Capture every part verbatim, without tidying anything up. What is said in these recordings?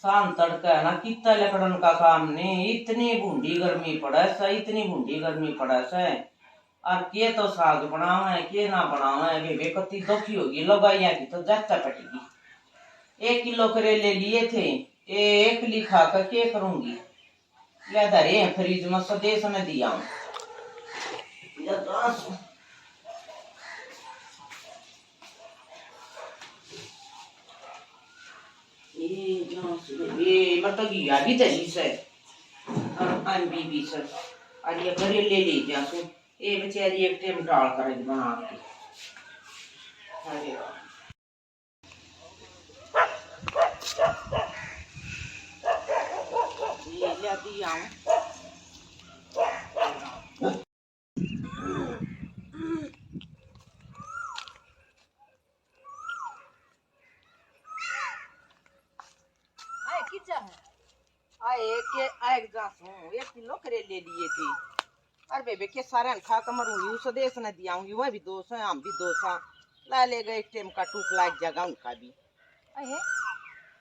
शाम तड़के ना कितना लकड़न का काम नहीं, इतनी भूंडी गर्मी पड़े से, इतनी भूंडी गर्मी पड़े से। और के तो साग बनावे, के ना बनावे, वे, वे कति दुखी होगी। लुगाइया की तो जाचा पटेगी। एक किलो करेले लिए थे, ए, एक ली खा कर के करूंगी? ले धरे हैं फ्रिज में, सदेश ने दिया हूँ। या तो आंसू। ए, जांसू, ए, मतलब कि या भी धरी से। और अम्बी भी से। और ये करेले ले जांसू। ए, बेचारी एक टाइम दाल करेगी बना के। अरे वाह। ये ले दी आऊं। आए किजा है? आए के, आए जांसू, एक किलो करेले लिए थे। अरे बेबे, के सारे खा के मरूंगी, उस देश ने दिया हूँ, यूं भी दोष है, हम भी दोष हैं। ला ले गए, एक टाइम का टूक लाग जाएगा उनका भी। अहे,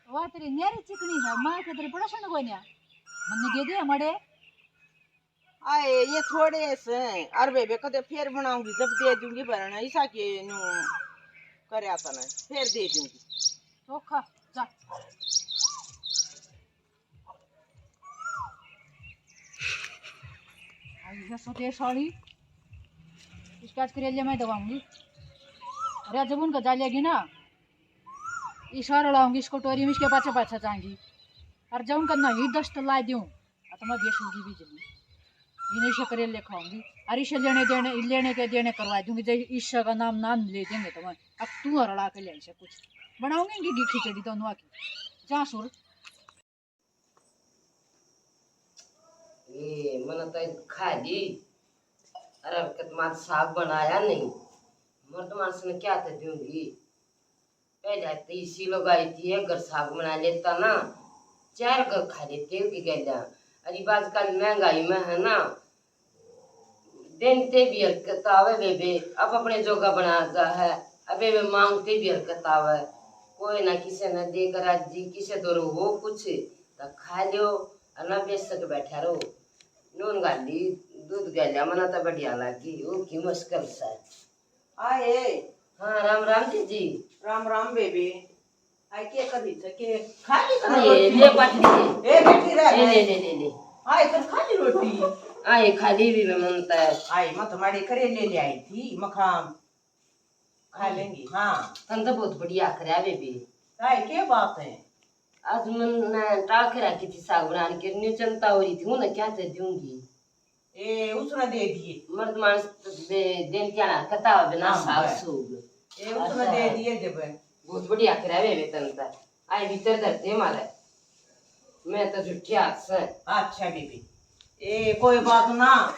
वाह, तेरी न्यारी चिकनी है, मार के तेरे पड़ोसन को न्या। मन्ने दे दे हमारे। आए, ये थोड़े से, अरे बेबे, कदे फिर बनाऊंगी, जब दे दूंगी भरण, ऐसा के न्यू करया तने, फिर दे दूंगी। चोखा, जा। आई है स्वदेश वाली, इसके आज करेले मैं दबाऊंगी। अरे, जब उनका जा लेगी ना, इशारा लाऊंगी इस कटोरी में, इसके पाछे पाछे जाएंगी। और जब उनका नहीं दस्त ला दूं, आ तो मैं बेचूंगी भी जमीन। इन्हें इसे करेले खाऊंगी। और इसे लेने देने, लेने के देने करवा दूंगी। जब ईशा का नाम, नाम ले देंगे तो मैं, अब तू हरला के ले इसे कुछ बनाऊंगी इनकी खिचड़ी दोनों की। जा सुर। ए, मने तो खा ली। अरे, हरकत मार साग बनाया नहीं। मर्द मानस ने क्या तो दूंगी। पहले तो इसी लोग आई थी, एक घर साग बना लेता ना, चार घर खा लेते हो की गैल्या। अरे, आजकल महंगाई में है ना, देते भी हरकत आवे बेबे, अब अपने जोगा बना जा है, अबे वे मांगते भी हरकत आवे। कोई ना किसे ने देकर राजी, किसे दो हो कुछ, तो खा लियो, और ना बेच सके बैठा रहो। नून गाली, दूध गालिया, मना तो बढ़िया लागी, वो की मुश्किल से। आए। हाँ, राम राम जी जी। राम राम बेबे। आए, के कर रही थे? के खा ली तने अरे, रोटी? ले पटरी। ए, बैठी रह, ए, ले, भाई। ले, ले, ले। आए, तने खा ली रोटी? आए, खा ली भी मैं मन तै। आए, मैं तुम्हारे करेले ले आई थी, मखाम। खा लेंगी, हाँ। तन तो बहुत बढ़िया करया बेबे। आए, के बात है? आज मन टाल के रखी थी साग बनाने के, न्यू चिंता हो रही थी, हूँ ना क्या ते दूंगी। ए, उसने दे दिए। मर्द मानस तो दे, देन क्या ना, कता बिना हाँ, साग बस। सूग। ए, उसने अच्छा। दे दिए जब। बहुत बढ़िया करे वे वेतन तो। आए भीतर धरते मारे। मैं तो झुठिया हाथ से। अच्छा बीबी। ए, कोई बात ना।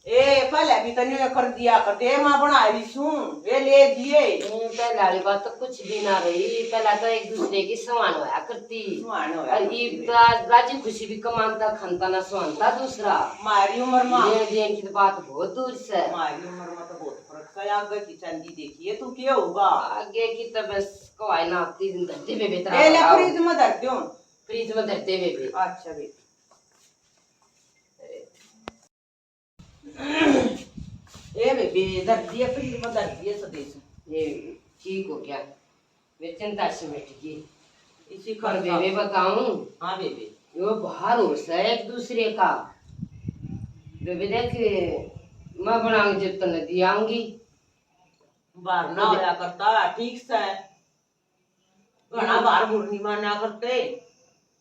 ए, पहले भी तने कर दिया करते, माँ बना रही सूं। ए, ले दिए। हम्म, पहले वाली बात तो कुछ भी ना रही। पहला तो एक दूसरे की समान होया करती। समान होया और करती ईब है। तो आज राजी खुशी भी कमानता खानता ना सुहानता दूसरा। मारी उम्र में। लेन देन की तो बात बहुत दूर से। मारी उम्र में तो बहुत फर्क है। आगे की चांदी देखिए तू क्या होगा? आगे की तो बस कवाई ना आती, धरती पे बेतरा ए, ले लगाओ। फ्रिज में धर दो। फ्रिज में धरते बेबे। अच्छा बेबे। ए बेबे, धर दिए, फ्रिज में धर दिए सदेश। ये ठीक हो गया, वे चिंता से मिट गई। इसी पर खर्चा। बेबे बताऊं? हाँ बेबे। वो बाहर हो से एक दूसरे का। बेबे देख, मैं बनाऊंगी जब तने दियाऊंगी। बाहर ना होया करता, ठीक से। घणा बार बुर नहीं माना करते।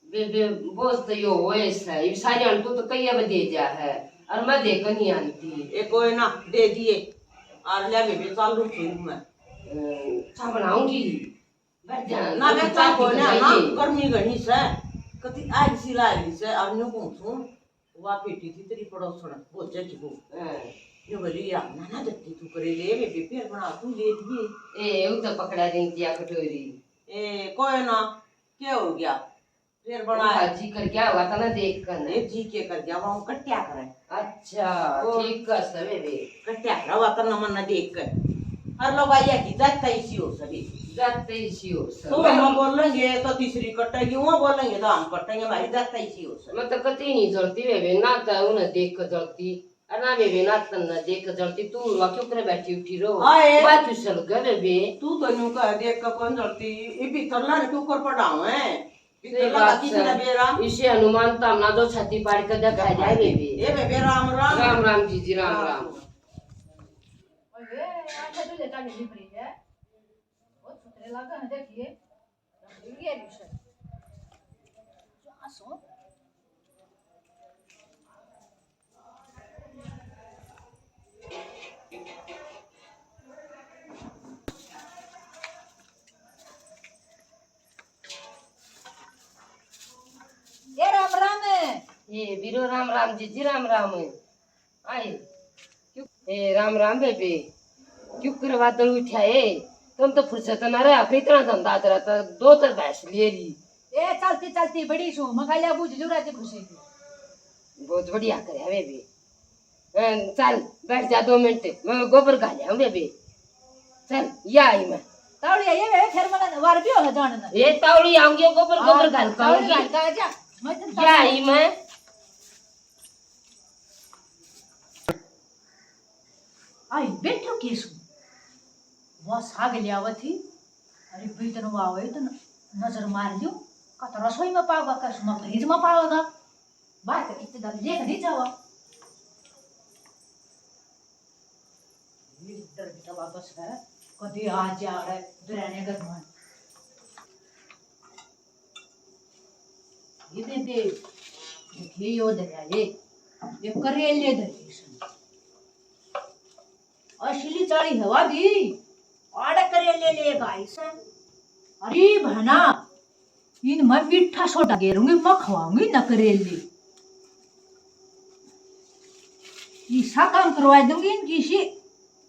बेबे, बोझ तो यो होए से, इब सारी हालतों तो कई अब दे दिया है, और मैं देख नहीं आनती। ए, कोई ना, दे दिए। और ले बेबे, चालू थी मैं। अ, चा बनाऊंगी। बैठ जाना, ना, तो बैठ चा कोई ना, पी ना, जाइए। गर्मी घणी से। कति आग सी लाग रही से, और न्यू कहूं सूं, वा बेटी थी तेरी पड़ोसन, भोजे की बहू। हाँ। न्यू बोली, "या, ना, ना, जल्दी तू करे ले, बेबे, फिर बना, तू लेट भी।" ए, वो तो पकड़ा देती है कटोरी। ए, कोई ना, क्या हो गया? फिर बना। हाँ, जी कर क्या हुआ था ना देख कर ना। ए, जी के कर गया, वो कट्या करे। अच्छा, वो ठीक कर सवे बे। कट्या करे, वो करना मन ना देख कर। हर लोग आइया की जाता इसी हो सभी। जाते इसी हो सर। तो हम बोलेंगे तो तीसरी कटेगी, वो बोलेंगे तो हम कटेंगे, हमारी जाते इसी हो सर। मैं तो कतई नहीं जलती बेबे, ना तो उन्हें देख के जलती, और ना बेबे ना तन्ने देख के जलती। तू हुआ क्यों करे बैठी उठी रो? आए। बात तू सल गए बेबे। तू तो यूं कह देख के कौन जलती? ये भीतर लाने के ऊपर पड़ा है। भीतर सही लगा बात किसी है। ने बेरा। इसे हनुमान तामना जो छाती पाड़ के दिखा जाए बेबे। ए बेबे राम राम। राम राम जीजी, राम राम। ओए, आंखें तो लेटा नहीं पड़ी है। बहुत सुथरे लागे हैं, देखिए। ये भी सर। क्या सो? ए राम राम। ए बीरो राम राम, जीजी राम राम। आए। क्यों? ए राम राम बेबे। क्यों कर बादल उठा है? तुम तो फुर्सत ना रहा, कितना धंधा तेरा तो दो तर भैंस ले ली। ए चलती चलती बड़ी सू, मका लिया बूझ लो राजी खुशी की। बहुत बढ़िया करे बेबे। अं, चल बैठ जा दो मिनट, मैं गोबर घाल आऊं बेबे। चल, या आई मैं। तावड़ी आई है, फिर मना वार भी होला जान ना। ए तावड़ी आऊंगी, गोबर, गोबर हाँ, घाल तावड़ी आऊंगी। घाल का जा। मैं तो या आई मैं। आई बैठो केसू। वो साग लियावत थी। अरे भाई तन वावे तो नजर मार लियो। का तो रसोई में पावेगा, का सुमा फ्रिज में पावेगा। बाहर तो इतने दम लेके नहीं जावा। ये डर भी तवा बस है, कदे आ जा रहा है, दुराने घर में। ये दे दे, देखिए यो धरा ले, ये करेले धरे इसने। असली चाली हवा दी, आड़े करेले ले गाई से। अरे भना, इन मैं मीठा सोडा गेरूंगी, मैं खवाऊंगी ना करेले। ईसा काम करवा दूंगी इनकी, इसी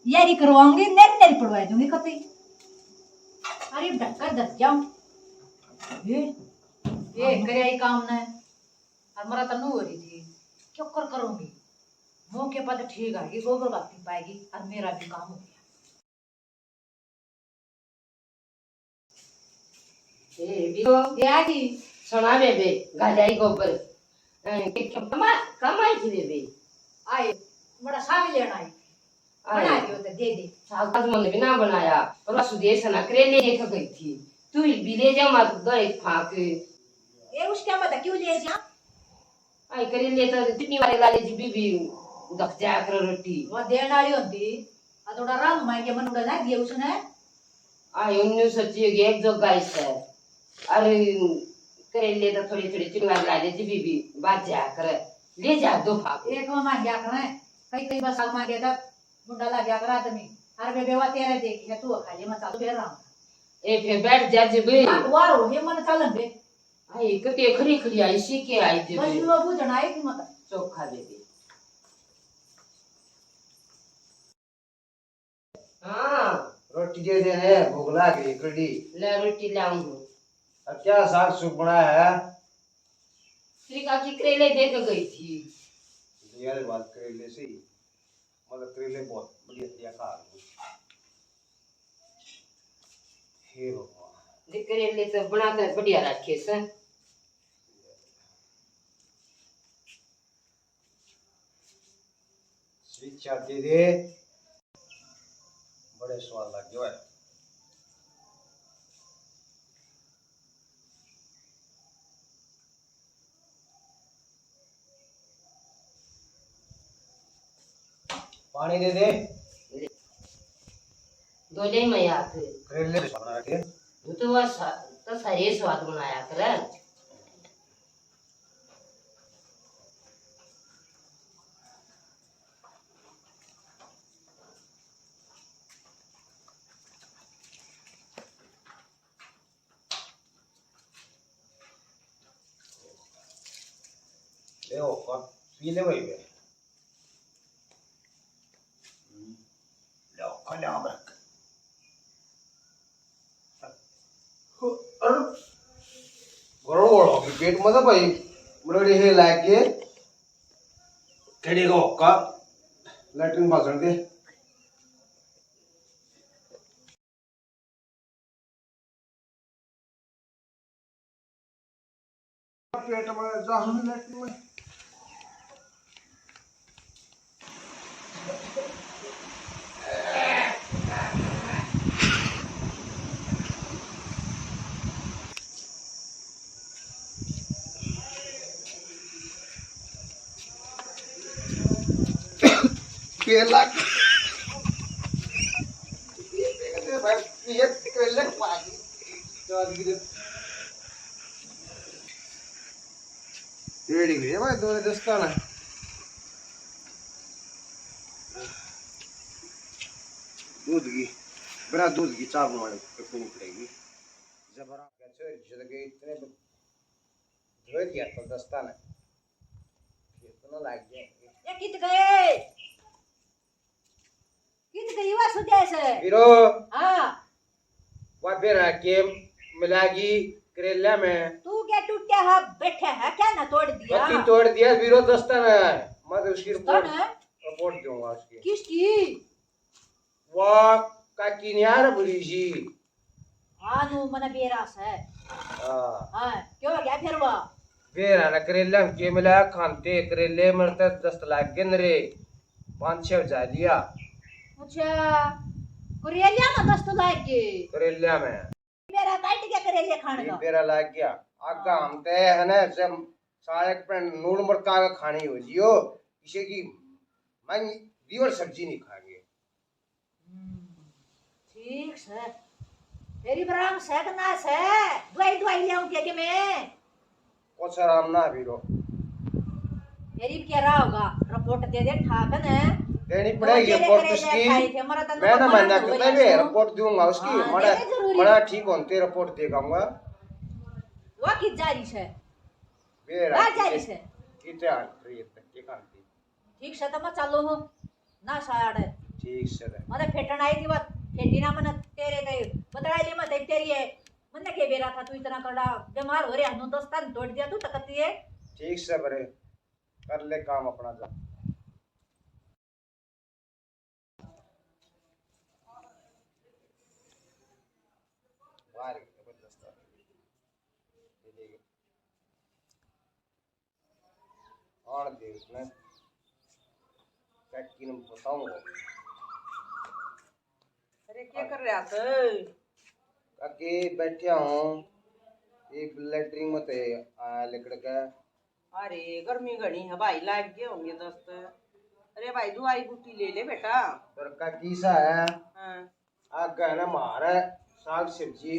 यारी करवाऊंगी, नर नर पड़वा दूंगी कतई। अरे ढक्कर धर जाऊं। ये, ये करे ही काम ना है। और मरा तन्नू हो रही थी, क्यों कर करूंगी? मौके पर तो ठीक आएगी, गोबर बाती पाएगी और मेरा भी काम हो गया। ए, बीरो। ए, आ गई। सुना बेबे, घाल आई गोबर। ए, के, के, कमा, कमाई थी बेबे। आए, बड़ा साग लेना आई। आए। बना दियो तो दे दे। साग आज मैंने भी ना बनाया, पर सुदेश ना करेले लेके गई थी। तू भी ले जा मत दो एक फाक। ए, उसके मत क्यों ले जा? आई करेले तो चटनी वाले लाले जी भी, भी धक जाया करो रोटी। वो देने वाली होती, आ थोड़ा राम माई के मन उड़ा ना दिए उसने। आई उन्नीस सौ चीज एक जो गाय से। अरे करेले तो थोड़ी थोड़ी चटनी वाले लाले जी भी, भी बात जाया करे। ले जा दो फाक। एक में मांग्या करें, कई कई बस मांगे तक मुंडा लग गया कर आदमी। अरे बेबे वा तेरे देखी है, तू खा ले, मैं चालू फिर रहा हूँ। ए फिर बैठ जा जी भी। हाँ, वार हो गए, मन चालन दे। आई कते खड़ी खड़ी आई सी के आई दे बस बे। लो बूझण आई थी मत। चोखा दे दे। हाँ। रोटी दे दे रे, भूख लाग रही कड़ी। ले रोटी ले आऊं। अब क्या साग सुगना है? श्री काकी करेले दे के गई थी। यार बात करेले से ही। मतलब करेले बहुत बढ़िया बढ़िया खा रहे हैं। हे भगवान। देख करेले तो बना के बढ़िया रखे से। स्विच चाबी दे। बड़े स्वाद लग गए। पानी दे दे। दो ले मैं यार फिर। करेले भी बना के। वो तो बस तो सारे स्वाद बनाया करे। ले ओ, पी ले भाई बे। ले ओ, खा ले, हाँ, बरक। अरे, गड़बड़ हो गई पेट में तो भाई, बड़े हे लाग के, केड़ी का होका, लैट्रिन बाथरूम के। पेट में जाऊं लेकिन मैं केला। ये कर ले पानी। रेडी है भाई, दो दस्ता ना। दूध की, बड़ा दूध की चाय बनानी पीनी पड़ेगी। जब रात का छोरी चल गई, इतने धोए दिया तो दस्ता ने। इतना लाग गया। ये कित गए? कित गई वा सुदेश? वीरो। हाँ। वा बेरा के मिलागी करेला में। तू क्या टूटिया हाथ बैठा है, क्या ना तोड़ दिया? पति तोड़ दिया वीरो दस्ता ने। मैं तो उसकी रिपोर्ट, रिपोर्ट दूंगा उसकी। किसकी? वा काकी ने यार बुरी जी। हाँ, नू मने बेरा से। हाँ। हाँ, क्यों हो गया फिर वो? बेरा ने करेले हम के मिला खानते, करेले मरते दस्त लाग गए न रे। पाँच छह बजा लिया। अच्छा, करेलिया में दस्त लाग गए? करेलिया में। बेरा बैठ गया करेले खाने का। बेरा लाग गया। आगा हम ते है ना, जब साले पे नून मरका के खानी हो जियो, इसे की मैं दीवर सब्जी नहीं खाएंगे। हम्म, ठीक से। तेरी बराम से कि ना से? दवाई, दवाई ले आऊं के, के मैं? कुछ आराम ना वीरो। तेरी भी कह रहा होगा, रिपोर्ट दे दे, ठाक ने। देनी पड़ेगी रिपोर्ट उसकी। मैं ना मानना करता है, रिपोर्ट दूंगा उसकी। हाँ, मड़ा, मड़ा ठीक होते रिपोर्ट दे दूंगा। वो की जा रही से? बेरा जा रही से। किते आ रही है, तक के काम की। ठीक से तो मैं चालू हूँ ना साड़। ठीक से रे। मतलब फेटन आई थी बात, फेटी ना मन तेरे गए, बतला ली मैं तेरी है। मन के बेरा था तू इतना कड़ा बीमार हो रहा, हनु दस्ता ने तोड़ दिया तू तकती है। ठीक से बरे, कर ले काम अपना जा। वाह रे, जबरदस्त। ये देखो। आन दे उसने। काकी ने बताऊंगा। अरे, क्या कर रहा था? काकी, बैठा हूँ। एक लेटरिन में ते आया लिकड़ के। अरे, गर्मी घणी है भाई, लाग गए होंगे दस्त। अरे भाई, दवाई बूटी ले ले बेटा। पर काकी सा है। हाँ। आगे है ना, म्हारे साग सब्जी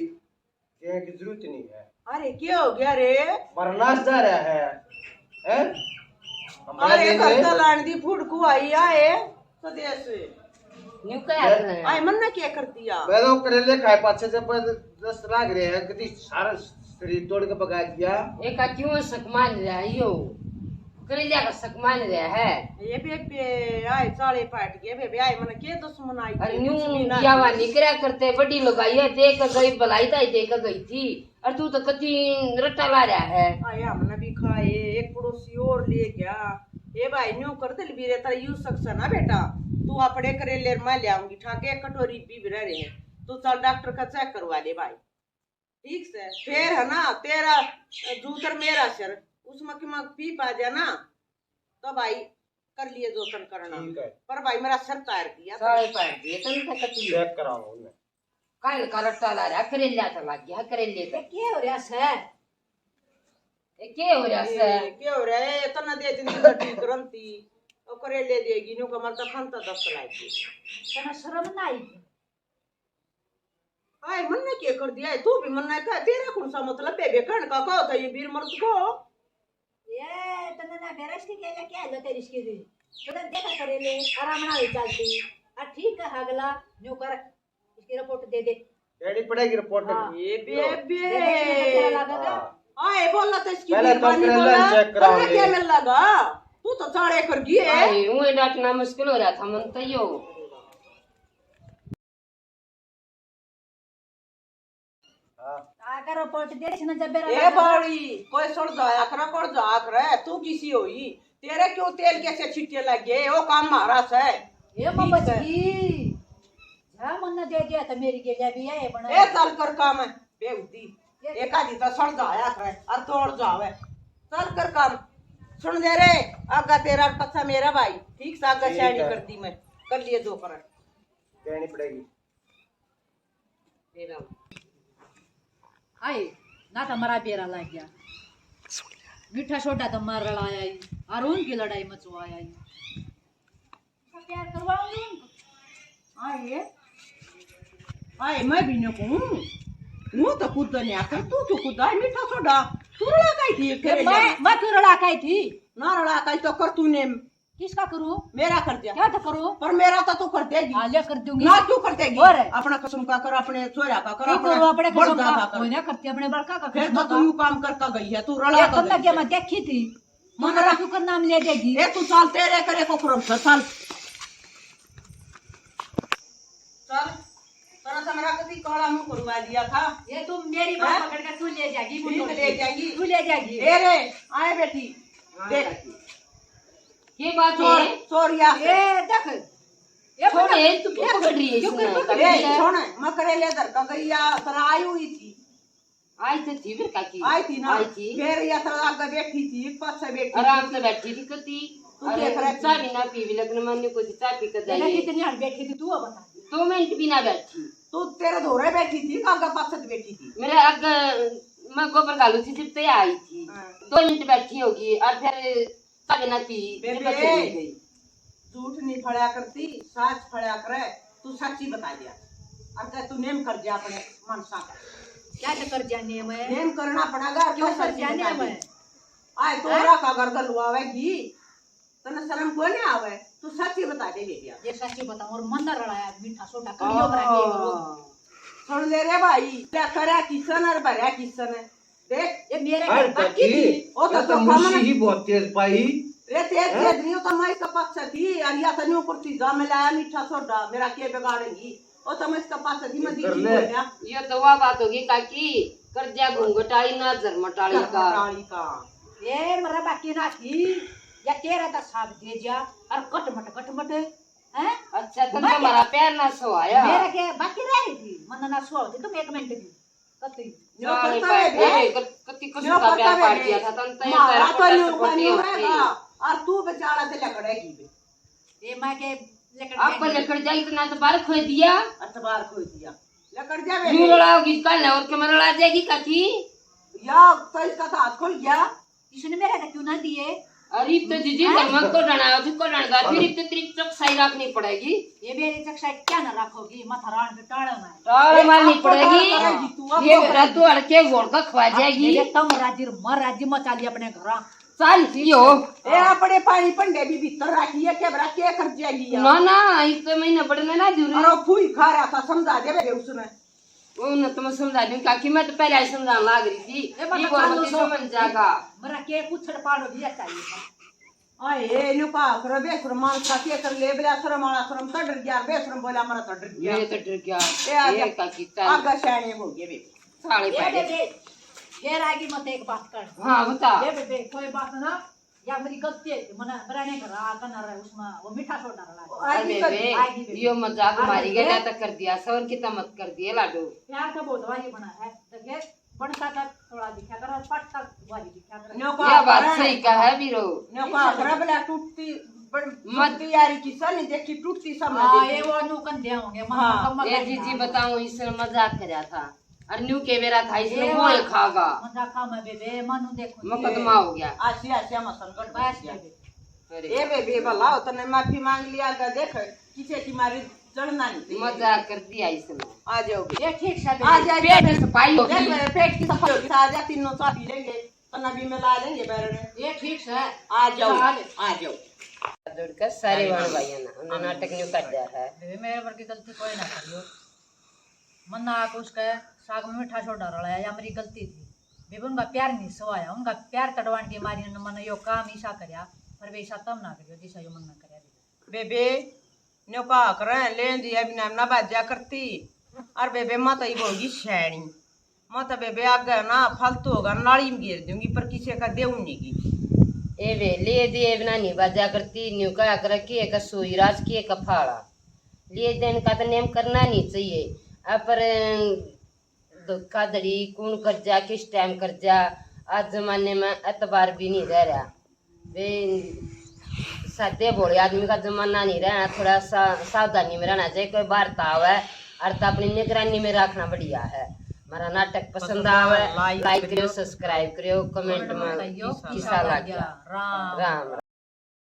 देने की जरूरत नहीं है। अरे, क्या हो गया रे? मरना जा रहा है, हैं? हमारे अरे, लिए घर तो लान दी फुड़कू आई आए, तो देश। न्यू क्या है? आए, मन ने क्या कर दिया? मैं तो करेले खाए पाछे से, पर दस लाग रहे हैं, कति सारा शरीर तोड़ के पका दिया। एका क्यों शक मान रहा है यो? करेलिया का शक मान रहा है। ये बेबे आए, चाले पाट गए, बेबे आए, मन के दुश्मन आई अरे थी, न्यू दुश्मन ना क्या थी। वा निकरा करते, बड़ी लुगाई है, देख के गई, भलाई ताई देख के गई थी, और तू तो कति रट्टा ला रहा है। आए, हमने भी खाए, एक पड़ोसी और ले गया। ए भाई, न्यू कर दे, बीरे, तेरा यू शक से ना बेटा, तू अपने करेले मैं ले आऊंगी, ठाके एक कटोरी पी भी रह रहे हैं, तू चल डॉक्टर का चेक करवा ले भाई। ठीक से, फिर है ना, तेरा जूतर मेरा सिर, उसमें कि मैं पी पा जा ना, तो भाई कर लिए जोतन करना। ठीक है। पर भाई मेरा सिर तार दिया। सारे तार दिए, तन तक कती चेक कराओ उन्हें। काल का रट्टा ला रहा, करेलिया तो लग गया, करेले तो। ये क्या हो रहा है? ये क्या हो रहा है? ये क्या हो रहा है? इतना दे दिन की ठीक रंती, और करेले देगी, न्यू कमर तो खान तो दस लाग गई। तना शर्म ना आई? आए, मन्ने के कर दिया है? तू भी मन्ने कह, तेरा कौन सा मतलब है बेकहन का? कहो तो ये वीर मर्द को। ये तन्ने ना बेरा इसकी क्या, क्या है तेरी इसकी दी? तो देखा करे ले, आराम ना हो चलती। आ ठीक है, अगला न्यू कर, इसकी रिपोर्ट दे दे। देनी पड़ेगी रिपोर्ट। हाँ। ये बेबे। देखो, इसमें तो तेरा लागेगा। हाँ। आए, बोला तो इसकी पहले तो बीमारी करेला बोला, चेक कराओ तन्ने ले। क्या मिल लगा? तू तो चाले कर गई है। आए, ऊँ डांटना मुश्किल हो रहा था, मन तो यो। हाँ। आकर रिपोर्ट दे, इसने जब बेरा ए लगा। बावड़ी, कोई सुन जाया करे, कोई जाया करे, तू किसी होई? तेरे क्यों तेल कैसे छिट्टे लग गए? वो काम मारा से। ए ठीक से। मबचकी, जा मन्ने दे दिया तो मेरी गेलिया भी है बना। ए चल कर काम है, बेहुदी। ये एक आधी तो सुन जाया करे, और तोड़ जावे। चल कर काम। सुन ले रे, आगा तेरा और पछा मेरा भाई। ठीक से आगा ठीक सियाणी है। कर दी मैं। कर लिए जो कर। कहनी पड़ेगी। तेरा। आए, ना तो मरा बेरा लग गया। मीठा सोडा तो मार रलाया ही, और उनकी लड़ाई मचवाया ही। प्यार करवाऊंगी उनको। आए, आए, मैं भी न कहूँ। वो तो खुद ने आकर तू तो खुद आए मीठा सोडा। तू रला काई थी, ये करे मैं, जा। मैं क्यों रला काई थी? ना रला काई तो कर तूने। किसका करूँ? मेरा कर दिया। क्या तो करूँ? पर मेरा तो तू कर देगी। हाँ, ले कर दूंगी। ना तू कर देगी। और? अपना कसम का कर, अपने छोरा का कर, क्यों अपना करूँ अपने कसम बड़दा का? का कर। कोई ना करती अपने बड़का का फिर कसम तो का। तू यूं काम करके गई है, तू रला ये कर कब तक गई ये है। मैं देखी थी? मना मना क्यों कर नाम ले देगी? ए, तू चल, तेरे करे को करम से चल। चल, तेरा तो मेरा कभी काला मुंह करवा दिया था। ये तू मेरी बात हैं? पकड़ के तू ले जाएगी, ठीक बुढ़ो ले की। जाएगी। तू ले जाएगी। ए रे, आए बेटी, हाँ, देख। काकी। ये बात चोर, है। चोर या से। ए, देख। ये छोड़, बता, ये तू क्यों ये पकड़ रही है क्यों इसमें? पकड़ रही ए, है? सुन, मैं करेले धर का गई या, तेरा आई हुई थी। आई तो थी फिर काकी। आई थी ना? आई थी। फिर या तेरा आगे बैठी थी, पाछे बैठी आराम थी। से बैठी थी कती। तू अरे, देख रहा चाय थी। भी ना पीवी, लेकिन मैंने कुछ चाय पी कर मैंने जाइए। कितनी हार बैठी थी, तू अब बता। दो मिनट भी ना बैठी। तू तेरे धोरे बैठी थी, आगे पाछे बैठी थी। मेरे आगे, मैं गोबर घालू थी, जब ते आई थी। हाँ। दो मिनट बैठी होगी और फिर चाय ना पी, बेबे, मैं चली गई। झूठ नहीं फड़ा करती, सच फड़ा करे। तू सच्ची बता दिया। और कह तू नेम कर दिया अपने मनसा का। क्या तो कर दिया नेम है? नेम करना पड़ेगा, क्यों कर दिया नेम है? आए तो हैं? का घर गलवावेगी, तने शर्म को नहीं आवे? तू सच्ची बता दे बेटिया। ये सच्ची बताऊं और मन ना रलाया मीठा सोडा करियो बना के करो। सुन ले रे भाई, क्या करया किसन और भरया किसन। देख, ये मेरे घर बाकी थी। ओ तो ये तो चोखा मुशी ही बहुत तेज पाई। रे तेज तेज नहीं, ओ तो मैं इसका पक्ष थी, और या तो न्यू कुर्सी जा में लाया मीठा सोडा, मेरा के बिगाड़ेगी? ओ तो मैं इसका पक्ष थी, मैं दीदी बोल रहा। ये तो वह बात होगी काकी, कर दिया घूंघट आली ना झरमट आली का। झरमट आली का। ये मेरा बाकी ना थी, या तेरा तो साथ दे जा, और कटमट कटमट, हैं? अच्छा, तो मैं तुम्हारा क्या प्यार ना सुहाया। मेरा के बाकी रह रही थी, मन ना सुहा होती तुम एक मिनट भी। कत्ती। यो करता है बे। कत्ती कुछ का प्यार पाड़ दिया था, तन तो ये मारा तो न्यू पानी होएगा, और तू बेचारा ते लकड़ेगी बे। ये माँ के लकड़ आप लकड़ जाए इतना तो बार खोई दिया। अच्छा, बार खोई दिया। लकड़ जा बे। न्यू लड़ाओगी कल और के मैं लड़ा जाएगी काकी। या तो इसका तो हाथ खुल गया। इसने मेरे का क्यों ना दिए? अरे, इब तो जीजी, हैं? घर में कोडन आयो थी, कोडन का, फिर इब तो तेरी चौकसाई रखनी पड़ेगी। ये मेरी चौकसाई क्या ना रखोगी? माथा राण के टाले में। टाले में नहीं पड़ेगी। ये मेरा तू हड़के घोल का खवा जाएगी। ये तम राजी, मर राजी मचा ली अपने घर। चल, यो। ए, अपने पानी पंडे भी भीतर रखी है, क्या बरा क्या कर जाएगी यार? ना, ना, इब तो महीना पड़ने ना जरूरी। अरे, फूई खा रहा था, समझा दे बे उसने। वो न तो मैं समझा दूं, काकी, मैं तो पहले ही समझाने लाग रही थी। ए, ये बोल मत समझ जाएगा। मेरा के कुछ छड़पाड़ो भी चाहिए था। आए, न्यू का कर बे, शर्म मान खाती कर ले, बे शर्म वाला शर्म तो डर गया, बे शर्म बोला, मरा तो डर गया। मैं तो डर गया। ए, आ ये जा। काकी, चल। आगा शाने हो गए बे। साले ए पहले। बेबे, ये रागी मत एक बात कर। हाँ, बता। ये बेबे, कोई बात ना, या मेरी गलती है, मना, मेरा नहीं करा, आका ना रहे उसमें, वो मीठा सोडा रला। अरे बेबे, यो मजाक मारी गया, तो कर दिया, सवर की तो मत कर दिए लाडो। प्यार तो बहुत भारी बना है, देखे, बनता तक थोड़ा दिखा कर, और पट तक भारी दिखा कर। न्यो का ये बात सही कहा है, बीरो। न्यो का खराब ला टूटती, बड़, मत टूटती यारी किसा नहीं देखी, टूटती सब ना हाँ, देखी। ये वो नु कंधे होंगे, हाँ। ये जीजी बताऊं, इसने मजाक करा था। अरे न्यू के बेरा था, इसने ए, वो वाह। खागा। मजा खा मैं बेबे, मानू देखो। मुकदमा हो गया। आसिया, आसिया मसन गड़ बस गया। बेबे। अरे। ए बेबे, भला हो, तने माफी मांग लिया, गा देख, किसे की मारी जड़ना नहीं थी। मजाक कर दिया इसने। आ जाओ बे। ये ठीक से आ जा, पेट की सफाई होगी। देख, पेट की सफाई होगी। आ जा, तीनों चाय पी लेंगे, तना भी मिला लेंगे बैरने। ये ठीक से। आ जाओ, चल। आ जाओ। जुड़ कर सारे भाई भाइयों ने, हमने नाटक न्यू कर दिया है। बेबे, मेरे वर्गी गलती कोई ना करियो। मन्ना आके उसके साग में मीठा सोडा रलाया, या मेरी गलती थी। बेबे, उनका प्यार नहीं सवाया, उनका प्यार तड़वान की मारी ने मन्ने यो काम ईसा करया, पर वे ईसा तम ना करियो, जिसा यो मन्ना करया। बेबे, न्यो कहा करे, लेन दिया बिना ना बाजा करती। और बेबे, माँ तो ही होगी शैणी। माँ तो बेबे, आगे ना फालतू होगा, नाली में घेर दूंगी, पर किसी का देऊ नहीं की। ए बे, ले दिए बिना नहीं बाजा करती, न्यो कहा करे कि एक सोई राज की एक फाड़ा। लिए देन का तो नेम करना नहीं चाहिए। आ पर धोखाधड़ी कौन कर जा, किस टाइम कर जा, आज जमाने में एतबार भी नहीं रह रहा। वे सादे भोले आदमी का जमाना नहीं रहा, थोड़ा सा सावधानी में रहना चाहिए। कोई बाहर तो आवे और तो अपनी निगरानी में रखना बढ़िया है। हमारा नाटक पसंद आवे, like करियो, subscribe करियो, comment में किसा लग गया। राम राम।